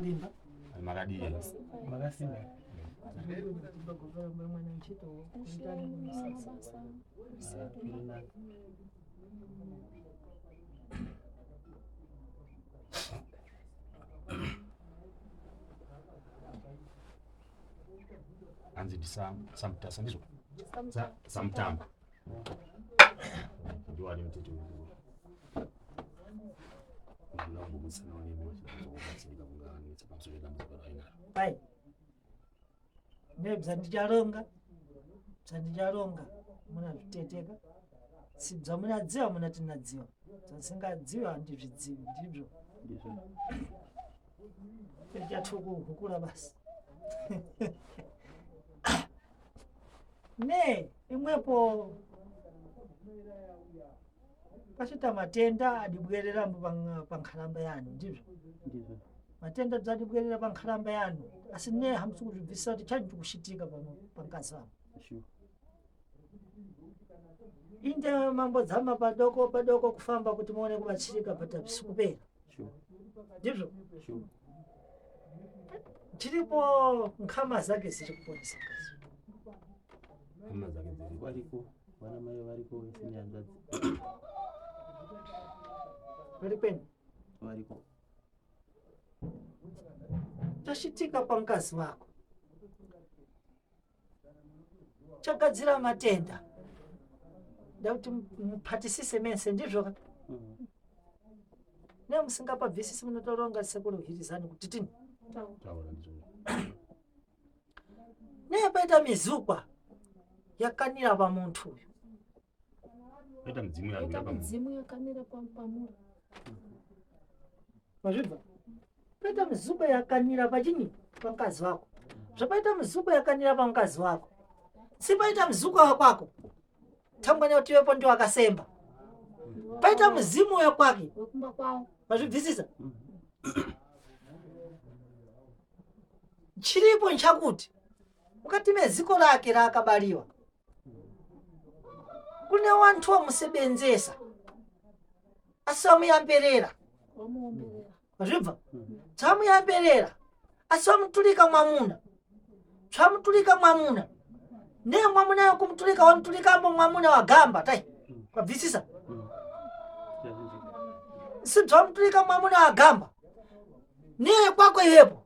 Kulimba. Makadii? Makasimba. Hanzi ndisamutasa ndizvo? Samutamba. Ndiwani mutete uyu. Ndinombobudisana nemi vachida kunganetsa pamusoro pedambudziko rainaro. Pai. Ne bzandicharonga. Bzandicharonga munazviteteka. Si bzamunadziwa munatinadziwa. Bzandisingadziwa handizvidzivi ndizvo. Ndizvo. Chathukuhukula basi. Ne imwepo pachita matenda adibwererambo pa nkhalamba yanu ndizvo. Ndizvo. Matenda bzadibwerera pa nkhalamba yanu asi ne hamusi kuzvibvisisa kuti chanyi chikushitika pano pankazi wanu. Sure. Inde mambodzama padoko padoko kufamba kuti muone kubatsirika but hazvisi kupera. Sure. Ndizvo. Sure. Chiripo nkhama zake ziri kuponesa mkazi. Hama dzake dziri Variko, vana mai variko vese nehanzvadzi Vari kwenu. variko. Chashitika pamkazi wako chagadzira matenda ndakuti muphatisise mense ndizvo ka ne musingapabvisisi munotoronga sekuluhirizani kuti tini taura ndizvo. ne paita mizukwa yakanira pamunthu uyu Paita midzimu Paita yakwira pamunhu. midzimu yakamira pamuri. Mazvibva? Paita mizukwa yakanira pachinyi pamkazi wako. Zvapaita mizukwa yakanira pamkazi wako. Si paita mizukwa wakwako. Thangwanya kuti iwepo ndiwo akasemba. Paita muzimu wekwake. Wekumba kwavo. Mazvibvisisa? Chiripo nchakuti mukati meziko lake raakabaliwa kune wanthu wamusebenzesa asi wamuyamberera. Wamuomberera. Mazvibva? Dzamuyamberera asi wamutulika mwamuna. Zvamutulika mwamuna. Ne mwamuna kumutulika wamutulikambo mwamuna wagamba tai. Kwabvisisa? Si bzamutulika mwamuna wagamba. Ne kwako iwepo.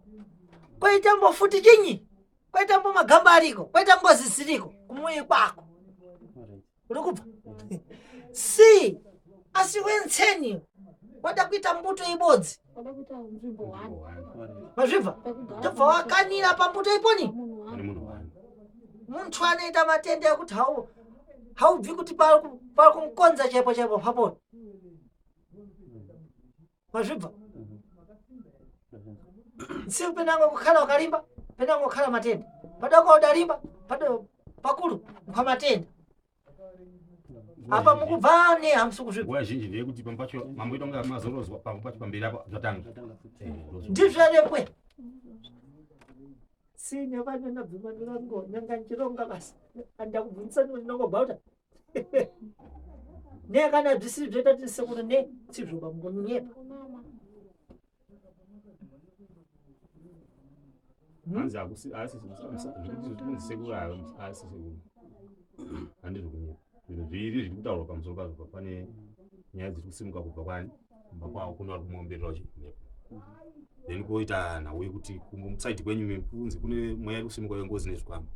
Kwaita mbofuti chinyi? Kwaita mbo magamba ariko, kwaita ngozi ziriko kumuyi kwako. Alright. Uri kubva? Si asi wenseni wada kuita mbuto ibodzi. Wada kuita nzvimbo one. Alright. Mazvibva? Pekugara. Tobva wakanira pambuto iponi. Munhu Pane one. munhu wani. Munthu anoita matenda ekuti haubvi kuti pari kumukonza chaipo chaipo paponi. Mazvibva? Nsiku penango kukhala wakalimba, penango kukhala matenda. Padoko udalimba, pado pakulu nkwa matenda. Apa mukubva ne hamusi kuzvibva. Nguva zhinji ndeyekuti pamwe pacho mamboita kunge mazorozwa pamwe pacho pamberi apo zvatanga. Zvatanga futi. Eh, ndozvo. Ndizvo ere Sine vana nabvuma ndirango nyanga nchironga basi. Andakubvunzisa ndinongobva kuti ne kana zvisiri zvoita kuti sekuru ne sizvo bamungonyepa. Kunama. Hanzi hakusi haasi zvekuti sekuru haasi sekuru. Handizvo kunyepa. Zvinhu zviri zviri kutaurwa pamusoro pazvo pane nyaya dziri kusimuka kubva kwani kumba kwavo kune vari kumuomberera vachimhepo. Then koita nhau yekuti kusaidi kwenyu kunzi kune mweya iri kusimuka yengozi nezvikwambo.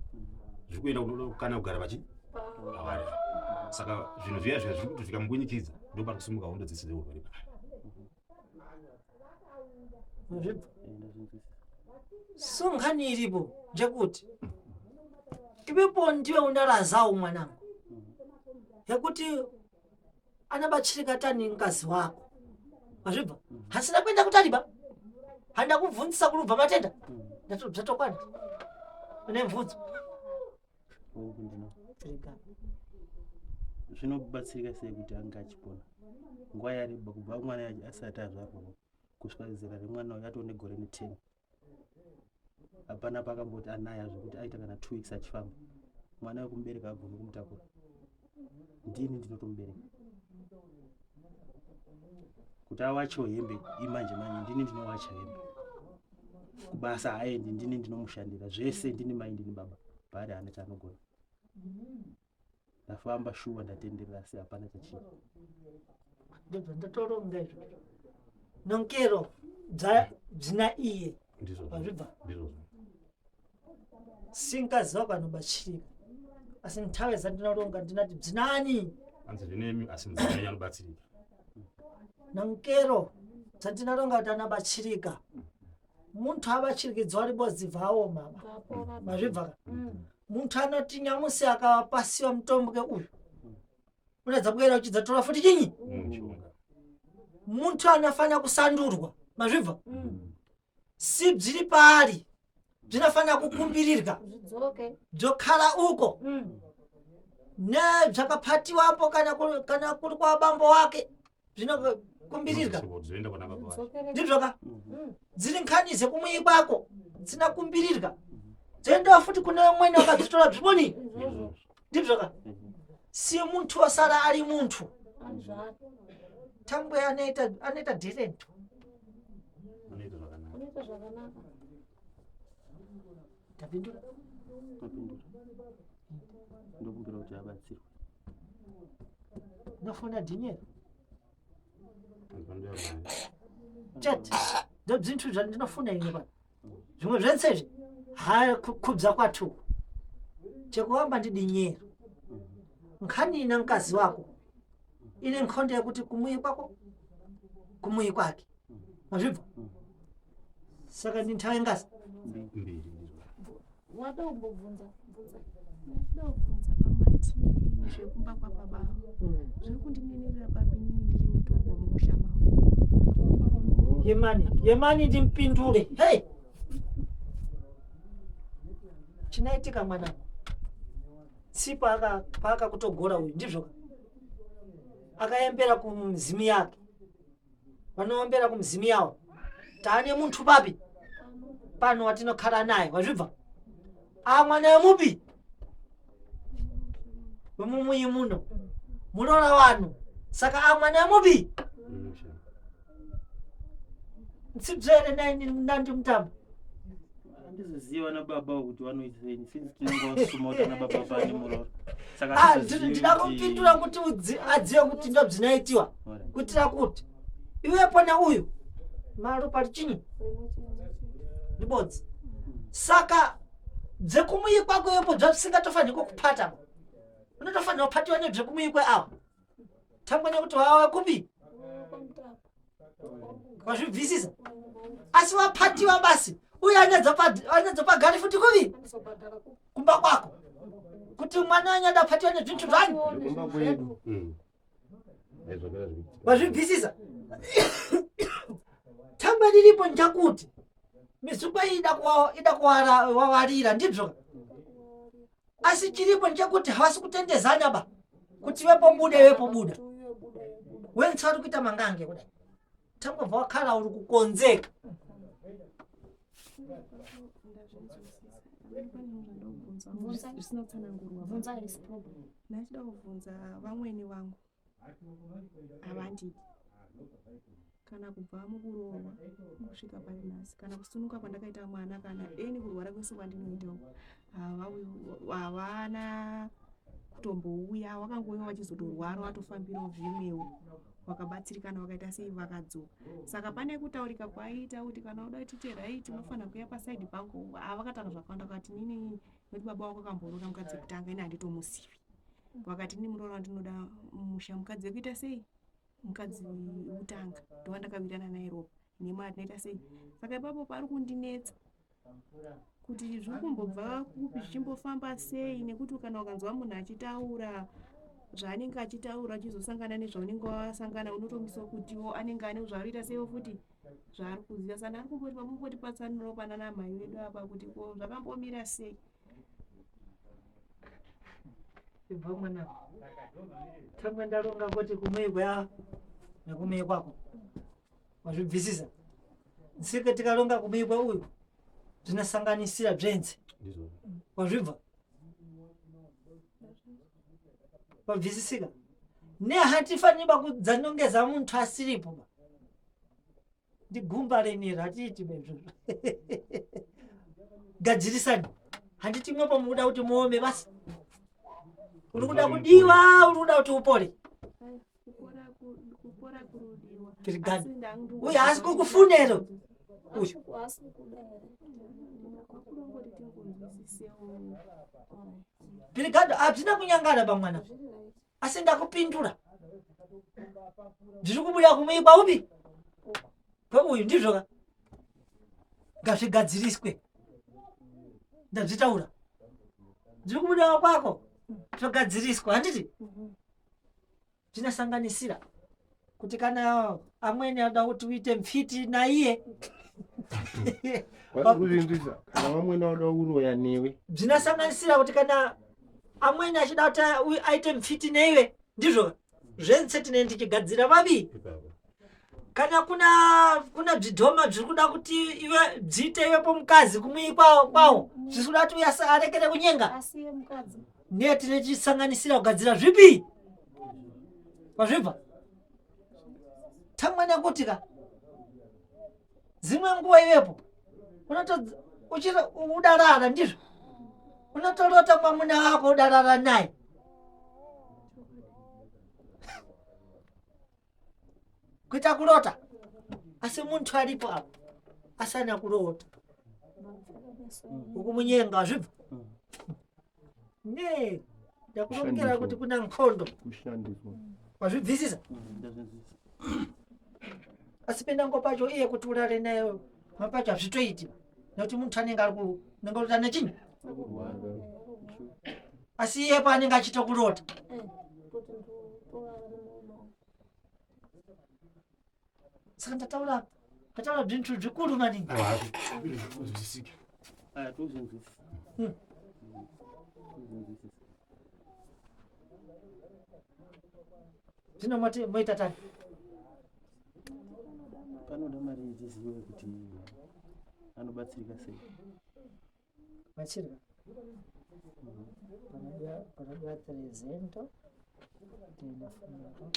Zviri kuenda kunoda kana kugara pachi pavari. Saka zvinhu zviya zviya zviri kuti zvikambunyikidza ndo pari kusimuka hondo dzese dzeurwere pakare. Mazvibva? Ndazvinzwisisa. So nkhani iripo ndekuti iwepo ndiwe unalazawo mwanangu yekuti anabatshirika tani mkazi wako. Mazvibva? Hasina kuenda kutaliba. Handa kubvunzisa kurubva matenda. Ndatokwana. Une mvunzo. Hongu ndino. Zvinobatsirika sei kuti ange achipona? Nguva yareba kubva mwana asati azvarwa kusvika zera remwana uyu atone gore ne10. Hapana paakamboti anaya zvekuti aita kana 2 weeks achifamba. Mwana wekumubereka agoni kumutakura. Ndini ndinotomubereka. Kuti awachewo hembe imanje manje ndini ndinowacha hembe. Kubasa haaendi, ndini ndinomushandira zvese, ndini mai, ndini baba. Paari haana chaanogona. Ndafamba shuwa, ndatenderera, asi hapana chachii. Ndobva ndatoronga izvozvo. Nonkero dzina iye. Ndizvozvo. Wazvibva? Ndizvozvo. Singaziva kanobatsirika. Asi nthawe dzandinoronga ndinati bzinani? Hanzi zvinemi asi mudzimai anobatsirika. Nonkero dzandinoronga kuti anabatsirika. Muntu abatsirikidzwa ari bodzi bvaoma. Vapora. Mazvibva ka? Muntu anoti nyamusi akapasiwa mutombo ke uyu. Unadza kuera uchidzatora futi chinyi? Mushonga. Muntu anofana kusandurwa. Mazvibva? Si bziri paari zvinofana kukumbirirwa Zvidzoke. dzokhala uko nezvakapatiwapo kana kana kuri kwa bambo wake zvinokumbirirwa Dzoenda kwana baba vacho. Zvidzokere. ndizvoka dziri nkhani zekumuyi kwako dzina kumbirirwa dzoendawo futi kune umweni wakadzitora zviboni Izvozvo. ndizvoka si munthu osala ali munthu Anzvake. thangwe anoita anoita different Anoita zvakanaka. Unoita zvakanaka. Tapindura. Mapindura. Ndokumbira kuti abatsirwe. Nofuna dhinyero Hanzi panoda mari. Chete ndo bzinthu zvandinofuna ine pano zvimwe zvese izvi ha kubza kwathu chekuhamba ndidinyero nkhani ina mkazi wako ine nkhondo yekuti kumuyi kwako kumuyi kwake mazvibva saka ndi nthawi ngasi Mbiri. Mbiri ndizvo. Wada kumbobvunza. Bvunza. Ndinoda kubvunza pamati zvekumba kwababa zviri kundininirira papi inini ndiri mutorwa mumusha mavo. Yemani yemani ndimpindure. Hey, chinaitika mwanangu si paakakutogora uyu ndizvo akaembera kumzimu yake vanoombera kumzimu yawo taane munthu papi pano watinokhala naye wazvibva a mwana wemupi wemumuyi muno munola wanu saka a mwana wemupi Musha. ntsibzere nandi mutamba. Handizoziva vana baba kuti vanoita sei since tinenge wasuma kuti ana baba pane muroora. Saka Ah, handizozivi ndida kuti- kupindura kuti adzive kuti ndo bzinaitiwa Alright. kuitira kuti iwepo neuyu malo pali chinyi ndibodzi saka dzekumuyi kwako iwepo zvasingatofanirwi kuphata ba unotofanira kuphatiwa nebzekumuyi kweawo thangwe nekuti wawa kupi wazvibvisisa asi waphatiwa basi uye anadzopagari futi kupi kumba kwako kuti mwana anyada phatiwa nezvintu zvani Kumba kwedu. Zvapera zvikuitika. Wazvibvisisa thangwe riripo njakuti mizukwa iyi ida kuwawarira ndizvo asi chiripo nchekuti havasi kutendezana ba kuti wepo buda wepo buda wenzi vari kuita mangange kudai tangobva wakhala uri kukonzeka. Ndazvinzwisisa. Pane zvandobvunza Bvunza. zvisina kutsanangurwa. Bvunza is problem. Ndachida kubvunza vamwene vangu havandidi kana kubva mukuroorwa kusvika pari nhasi kana kusunuka kwandakaita mwana kana eni kurwara kwese kwandinoita uku havana kutombouya wakangouya vachizotorwara watofambirawo zvimwewo wakabatsirikana wakaita sei vakadzoka. Saka pane kutaurika kwaiita kuti kana uda tiite right unofanira kuuya paside pangu. Havakataura zvakawanda vakati nini nekuti baba wako akamboroora mukadzi wekutanga ini handitomuzivi. Vakati ini muroora wandinoda mumusha mukadzi wekuita sei mukadzi wekutanga ndowandakawirirana naye ropa nemwe atinoita sei. Saka ipapo pari kundinetsa kuti zviri kumbobva kupi zvichimbofamba sei nekuti kana ukanzwa munhu achitaura zvaanenge achitaura achizosangana nezvaunenge wasangana unotomiswa kutiwo anenge ane zvaanoita seiwo futi zvaari kuziva. Saka ari kumboti pamumboti patsanurawo panana mai vedu apa kuti ko zvakambomira sei. Ibva mwana tangwe ndaronga kuti kumuyi kwea nekumuyi kwako wazvibvisisa nsike tikaronga kumuyi kwa uyu zvinosanganisira bzenze Ndizvo. Wazvibva wabvisisika nehatifaniri bakudzanongeza munthu asiripo ba ndigumba renero hatiiti bezvozvo. Gadzirisani. Handiti mwepo mukuda kuti muome basi. Uri kuda kudiwa, uri kuda kuti upore. Kupora kupora kurudiwa. Tirigani. Asi ndangu- Uyu haasi kukufunero. Uyu. Haasi kukuda here? Kwakurongoti tingonzwisisewo. Brigado hazvina kunyangana pamwana. Zviri right. Asi ndakupindura. Ndiri kubuda kumuikwa upi? Kweuyu ndizvo ka? Ngazvigadziriswe. Ndazvitaura. Ndiri kubuda kwako. Zvogadziriswa handiti? Zvinosanganisira kuti kana amweni anoda kuti uite mfiti naiye Wari kuzvinzwisa kana vamwene vada kuroya newe. Zvinosanganisira kuti kana amweni achida kuti aite mfiti neiwe ndizvo zvense tinenge tichigadzira vavi. Ipapo. Kana kuna zvidhoma zviri kuda kuti iwe bziite iwepo mukazi kumwii kwawo kwawo zvisi kuda kuti uye arekere kunyenga. Asiye mukadzi. Ndiye tinechisanganisira kugadzira zvipi wazvibva tamwana kuti ka dzimwe nguva ivepo udarara ndizvo unotorota mwamuna wako udarara naye. Kuita kurota asi muntu aripo apo asana kurota ukumunyenga wazvibva ne ndakurongera kuti kuna nkhondo Kushandiswa. Wazvibvisisa? Ndazvinzwisisa. Asi pendango pacho iye kuti urare naye mapacho hazvitoiti nekuti muntu anenge ari kunenge kuti ane chinyi asi iye paanenge achitokurota. Kuti ndotorara nemurume wangu. Saka ndataura zvintu zvikuru maningi. Aiwa, zvisike. Aya, tozvinzwisisa. Tozvinzwisisa. Zvino moti moita tani? Panoda mari tizive kuti anobatsirika sei. Batsirika. Panodiwa 300 tena funeral.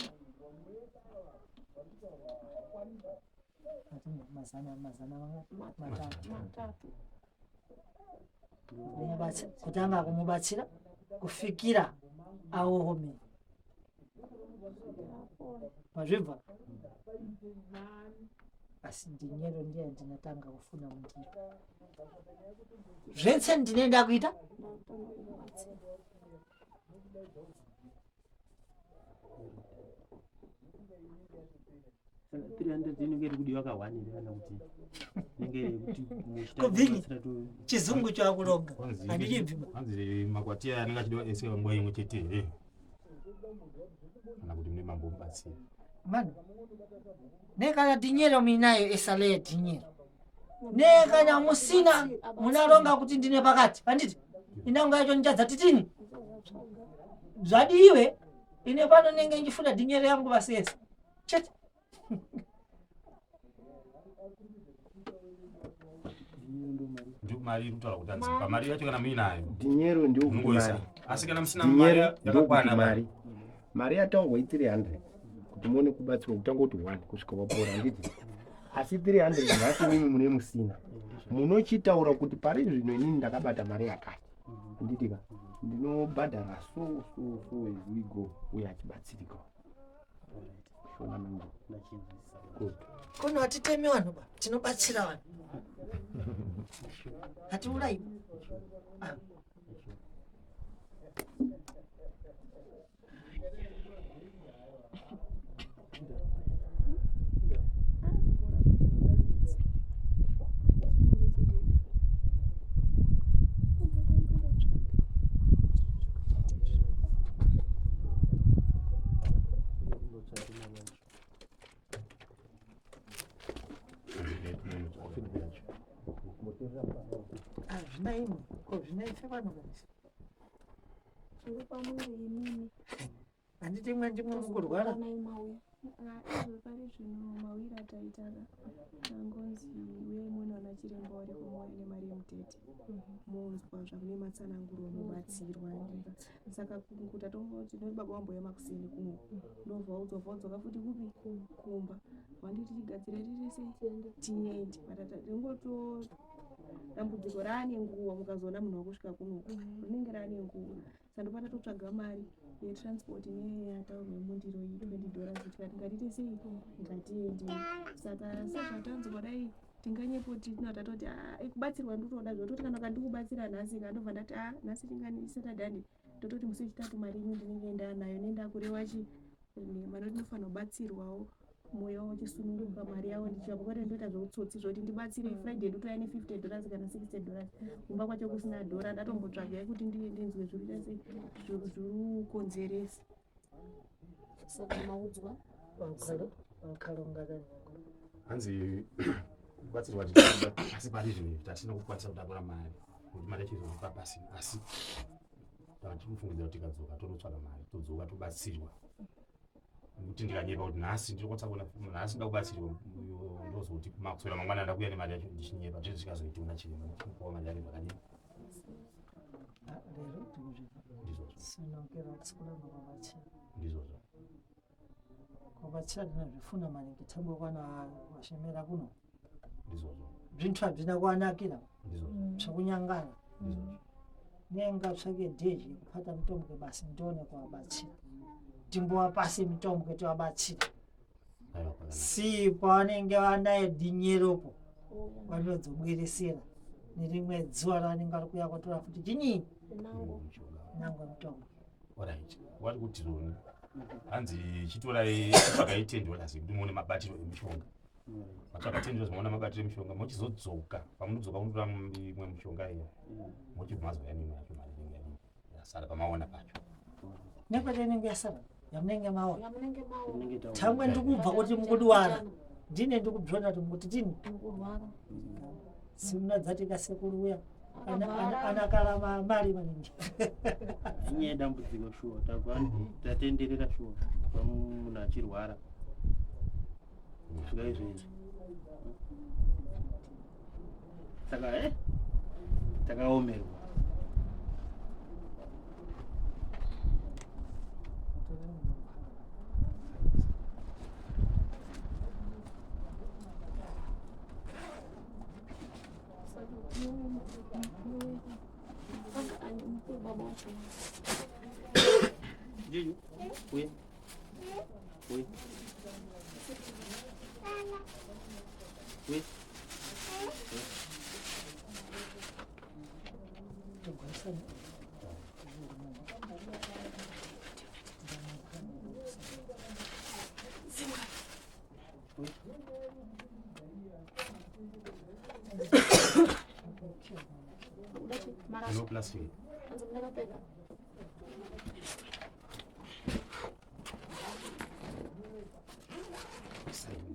Ati mazana 300. 300. Kutanga kumubatsira kufikira aome. Mazvibva? Asi ndinyero ndiye ndinatanga kufuna mundiro. Zvese ndinoenda kuita? Ndakutanga kumubatsira. Saka 300 inenge iri kudiwa ka1 here kana kuti inenge iri yekuti muchitanga Kubvinyi? kubatsira Chizungu chakulonga. Handichibvi. Hanzi makwati aya anenge achidiwa ese nguva imwe chete here kana kuti mune mambomubatsira? Mano. Nekana dinyero minayo esale dinyero. Nekana musina munaronga kuti ndine pakati. Handiti? Inango yacho ndichadza titini. Zvadiwe ine pano nenge ndichifuna dinyero yangu vasese. Chete. Ndiyo mari iri kutaura kuti hanzi pamari yacho kana muinayo Dinyero ndio kuti mungoisa. mari. Asi kana musina mari Dinyero ndio kuti yakakwana mari. Mari yataurwa i300 kuti muone kubatsirwa kutanga kuti 1 kusvika wapora handiti. Asi 300 nhasi imimi mune musina. Munochitaura kuti pari zvino inini ndakabata mari yakati. Handiti ka? Ndinobhadhara so so so as we go uye achibatsirika. Shona mangu. Ndachinzwisisa. Good. Kono hatitemi vanhu ba, tinobatsira vanhu. Hatiurayi. Ah. Kundotsvaga mari yacho. Ah, zvina imwe. Ko zvina ife pano kabisa. Tiri pamuri imimi. Handiti imwe ndimwe mukurwara. Kana imauya. Izvo pari zvino mawiri ataitaka tangonzi uyai muone vana chiremba varipo mouya nemari yemutete monzwa zvamune matsananguro mubatsirwa ndika. Saka kuti atongoti noti baba vamboya makuseni kuno ndobva udzwa vodzoka futi kupi kumba wanditi tigadzire tiri sei tiende but Dambudziko raane nguva mukazoona munhu wakusvika kunoku rinenge raane nguva. Saka ndopanda totsvaga mari yetransport neyataurwa mundiro iyi 20 dollars tikati ngatiite sei ngatiende. Saka sezvatanzwa dai tinganyepoti tinoti ah, kubatsirwa ndinotoda zvototi kana ukandikubatsira nhasi ka ndobva ndati ah, nhasi chingani Saturday handi ndototi musi wechitatu mari ino ndinenge ndanayo nendakurewa chi nhema nokuti ndinofanira kubatsirwawo mwoyo wavo uchisununguka mari yavo ndichivapo kwete ndoita zveutsotsi zvoti ndibatsire friday ndotouya ne50 dollars kana 60 dollars kumba kwacho kusina dhora ndatombotsvaga yekuti ndinzwe zviri kuita sei zviri kukonzeresa saka maudzwa hanzi kubatsirwa tinoda asi pari zvino tatina kukwanisa kutakura mari nekuti mari yacho izozopa pasi asi tanga tikufungidzira kuti tikadzoka tonotsvaga mari todzoka tobatsirwa nekuti ndikanyepa kuti nhasi ndinokwanisa kuona nhasi nda kubatsirwa ndozoti makuswera mangwana ndakuya nemari yacho ndichinyepa zvizvi zvikazoiti una chiremba ndikupiwa mari yake zvakadini ndizvozvo kubatsira tinazvifuna maningi thabo kwana washemera kuno ndizvozvo zvinthu abzina kuanakira ndizvozvo bzvakunyangana ndizvozvo nenga tsvake dheji yekuphata mutombwe basi ndione kuwabatsira timbowapase mitombwe tiwabatsira aiwa pakanaka si pavanenge vanaye dinyeropo vanodzobweresera nerimwe zuva ravanenge vari kuuya kotora futi chinyi nango mishonga nangwe mutombwe Alright. Wari kuti Roni. Hanzi chitorai tsvagai 10 dollars yekuti muone mabatiro emishonga. Matsvaga 10 dollars maona mabatiro emishonga mochizodzoka. Pamunodzoka munotora imwe mishonga iya. Mochibva mazouya neimwe yacho mari inenge yadini. Yasara pamaona pacho. nekwete inenge yasara yamunenge maona yamunenge maona thangwe ndikubva kuti mukudiwara ndine ndikubzvona kuti mukuti tini mukurwara simuna dzati kasekuru uya anakala mari maningi inyaya yedambudziko shuwa tabva tatenderera shuwa kubva munhu achirwara kusvika izvezvi saka e takaomerwa Juju, uya. Uya. Uya. No plastic.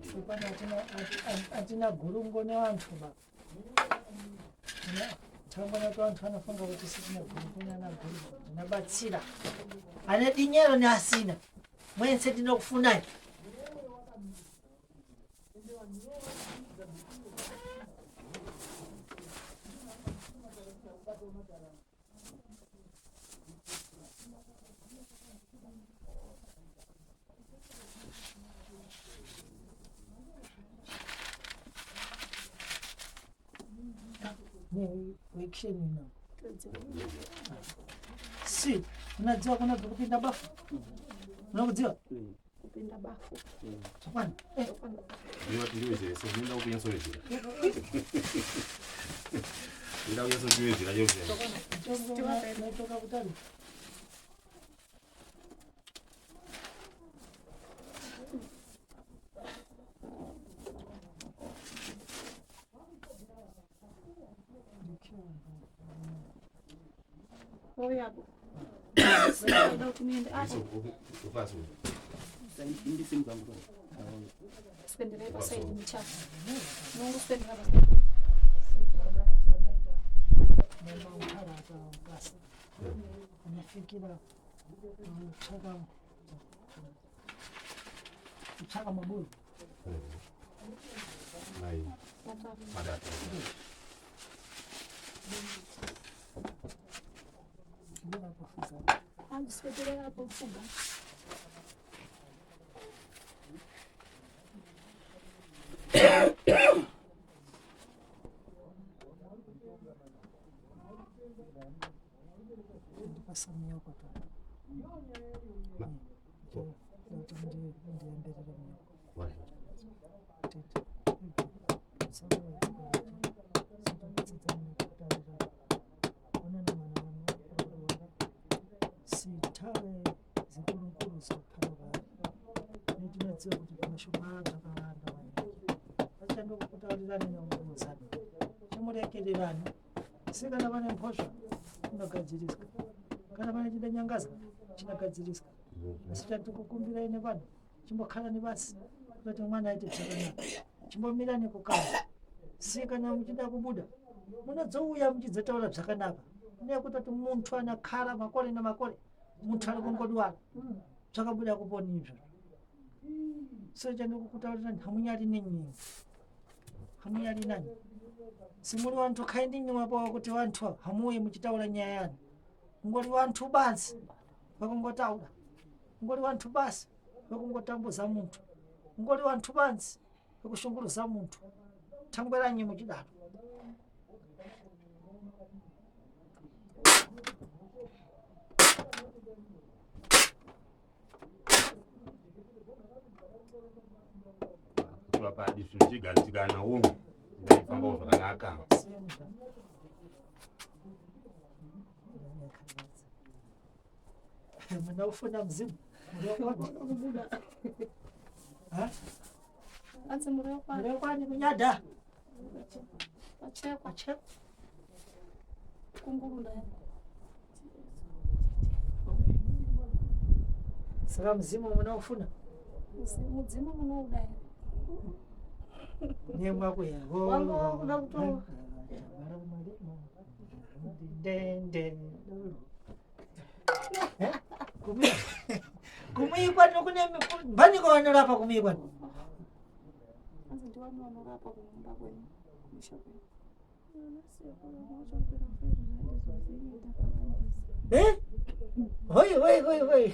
Sipana atina gurungo nevantu ba tangwana kuti vantu vanofunga kuti sitina gurungo nana gurungo ndinobatsira ane dinyero neasina mwense ndinokufunai wekisheni ino si unadziwa kunobva kupinda bafu unokudziwa kupinda bafu zvakwani Ndiwedzere se ndinoda kunyatsowedzera. Ndinoda kunyatsowedzera chero. naitoka kutari oyapo oda kuti muende apo Upasi. Indisimuka nguva. spenderai pasaidi muchafu nongoswendera pasaidi anafikira kutsvaka kutsvaka mabuyu Mai. Matatu. andiswederera apo pfuga Sithawe zinkulunkulu zokukhala netinodziwa kuti mashoko akawanda maningi achandokutaurirani neungozana chimurekererani si kana pane mhosva inogadziriswa kana pane chidanyangadzwa chinogadziriswa asi chatikukumbirai nevanhu chimbokhala nebasi kuti mwana aite zvakanaka chimbomira nekukana si kana muchida kubuda munodzouya muchidzotaura zvakanaka nekutoti muntu anakhala makore namakore muntu ari kungodwara zvakabuda kuponi izvozvo so chandikukutaurira hamunyari nenyini hamunyari nani simuri wantu khaindi nyuma pawa kuti wantu ava hamuuyi muchitaura nyaya yani ngori wantu basi vakungotaura ngori wantu basi vakungotambuza muntu ngori wantu banzi vakushunguruza muntu thangweranyi muchidaro. Tora padi zvinhu zvigadzikanawo ndaifambawo zvakanaka. Munaufuna mzimu Kubuda. Anzi muriwo kwani? Murekwani kunyadha. Pachekwa. Achekwa. Kungurunda. Saka mzimu munaufuna? Mudzimu munouda here? Nemwako. Wanga wakuda kuto- Kumuyikwa nokune mbaniko vanorapa kumuyikwa. Anzi ndiwani vanorapa kumunda kwenyu kumisha kwenyu? Eh? Hoi hoi hoi hoi.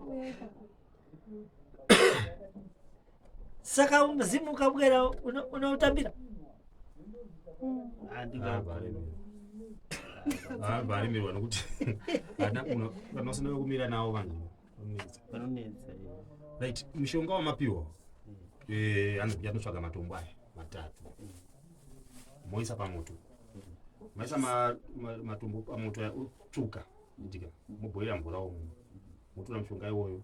Uyai papa. Saka muzimu ukabwera unoutambira? Abva aremerwa nokuti kana usina kumira navo vanhu vanonetsa. Vanonetsa. Right, mushonga wamapiwa anotsvaga matombo aya matatu, moisa pamoto, maisa matombo pamoto aya otsvuka ndika mobhoira mvura umu, motora mushonga iwoyo,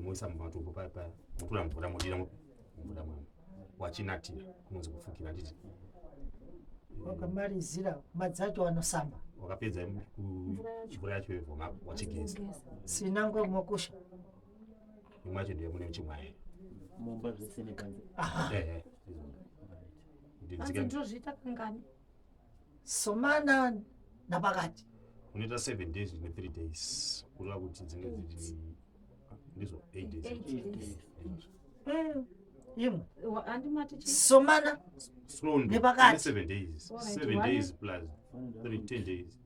moisa mumatombo paya paya, motora mvura modira mumvura mwamo wachinatira, kunonzi kufukira, nditi? Wakamalizira madzi acho anosamba. Wakapedza mvura yacho yovoma wachigeza. Sinangwe mokusha. Imwe yacho ndiyo mune muchimwaye. Mumba zvese nepanze. Aha. Ehe. Anzi ndozviita kangani? Somana napakati. Unoita 7 days ne3 days, kureva kuti dzinge dziri ndizvo 8 days. 8 days. Imwe. Handimati chii? Somana. Slondo. Nepakati. 7 days. Alright, 7 days plus 3, 10 days, 10 days.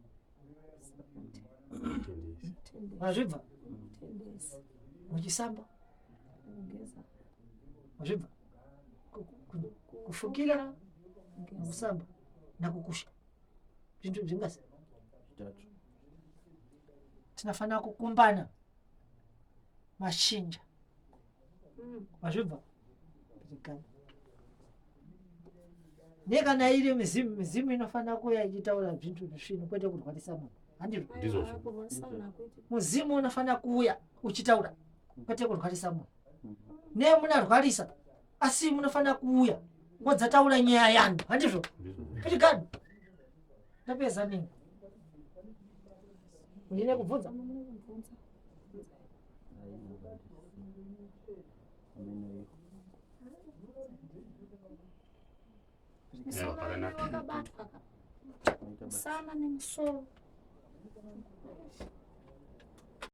10 days. Mazvibva. 10 days. Muchisamba. Kugeza. Mazvibva. Kufukira. Kugeza. Nokusamba nakukusha zvintu zvingasi. Zvitatu. Tinofanira kukumbana mashinja. Mazvibva. Pirikana. Nekana iri mizimu, mizimu inofanira kuuya ichitaura zvintu zvisvinu kwete kurwarisa munhu, handizvo? Ndizvozvo. Kurwarisana hakuiti. Muzimu unofanira kuuya uchitaura kwete kurwarisa munhu. Ne munarwarisa asi munofanira kuuya modzataura nyaya yanu, handizvo? Ndizvozvo. Pirikana. Ndapedza nini ndine kubvunza. Mune kubvunza. Ameno. Musana pakanaka. wakabatwa ka. Maita basa. Musana nemusoro.